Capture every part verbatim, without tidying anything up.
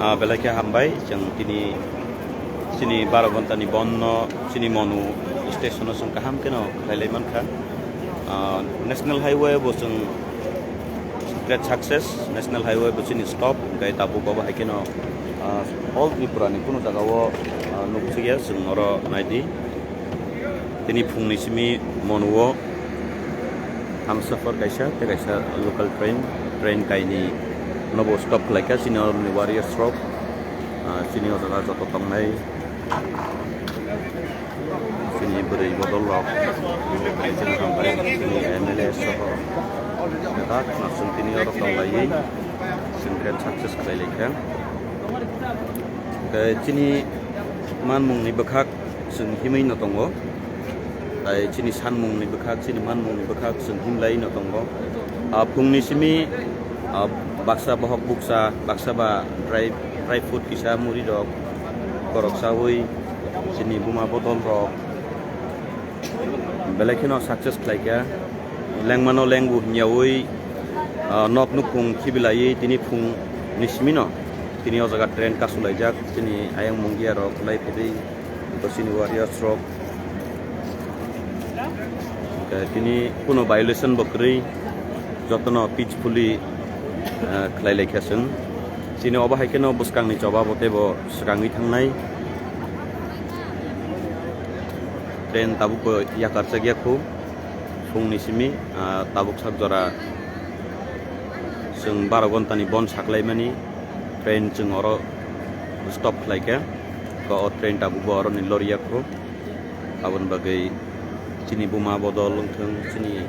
Ah, belai khe hambai, chwng tini chini baro ghonta ni bon no chini Monu station o chwng kaham kheno khlailai mankha. Ah, National Highway bo chwng great success, National Highway bo chini stop, hwnkhe tabuk bo hai kheno, ah, all Tripura ni kunu jaga o, ah, nukjagya, chwng oro naidi. Tini phungni simi Monu o Hamsapar kaisa, tei kaisa local train, train kainwi nobo stop khlaikha, chini oroni warriors rok, ah, chini o jaga joto tongnai, chini bwrwi bodol rok, chini M L A soho, bebak no chwng tini oro tonglaiwi chwng train success khlai laikha. Tei chini manmungni bwkhak chwng himwi no tongo. Tai chini sanmungni bwkhak, chini manmungni bwkhak chwng himlai no tongo. Ah, phungni simi, ah, baksa bohok bukcha, baksa ba dry, dry fruit kisa muri rok, borok chawi chini buma bodol rok belai kheno success khlaikha. Lengmano lengbu hinyawi, ah, nok nukhung khibilaiwi tini phungni simino tini o jaga train kasulaijak, chini ayang mungia rok lai phedwi. Bo chini warriors rok. Hwnkhe tini kuno violation bo kwrwi, jotono peacefully, eh, khlai laikha chwng. Chini obo hai kheno bwskangni choba bo teibo swkangwi thangnai. Train tabuk bo yakarchak ya khu. Phungni simi, ah, tabuk sak jora chwng baro ghonta ni bon saklaimani train chwng oro stop khlaikha. Ko o train tabuk bo oroni loriya kho. Aboni bagwi chini buma bodol wngthwng, chini,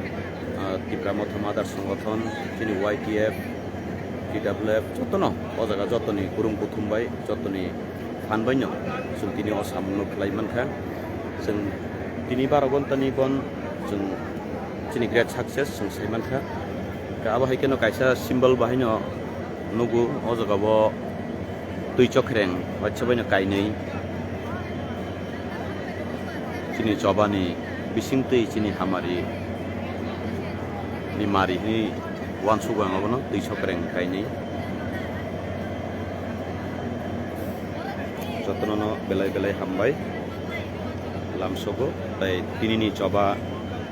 ah, Tipra Motha Mother Songothon, chini Y T F, T W F, jotono o jaga jotoni kurung kuthum bai, jotoni phan bai no chwng tini o samung no khlai mankha. Chwng tini baro ghonta ni bon chwng chini great success chwng sai mankha. Abo hai kheno kaisa symbol bahai no nugo o jaga o twi chokreng waisa bai no kainwi chini choba ni bising twi chini hamari ni mari hwnwi uansukgo ang obono twi chokreng kainwi. Jotono no belai belai hambai lamsogo, tai tini ni choba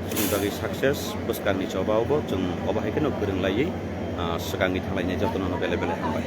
chini bagwi success, bwskang ni choba obo chwng obo hai kheno kwrwng laiwi, ah, swkang ni thang lainai jotono no belai belai hambai.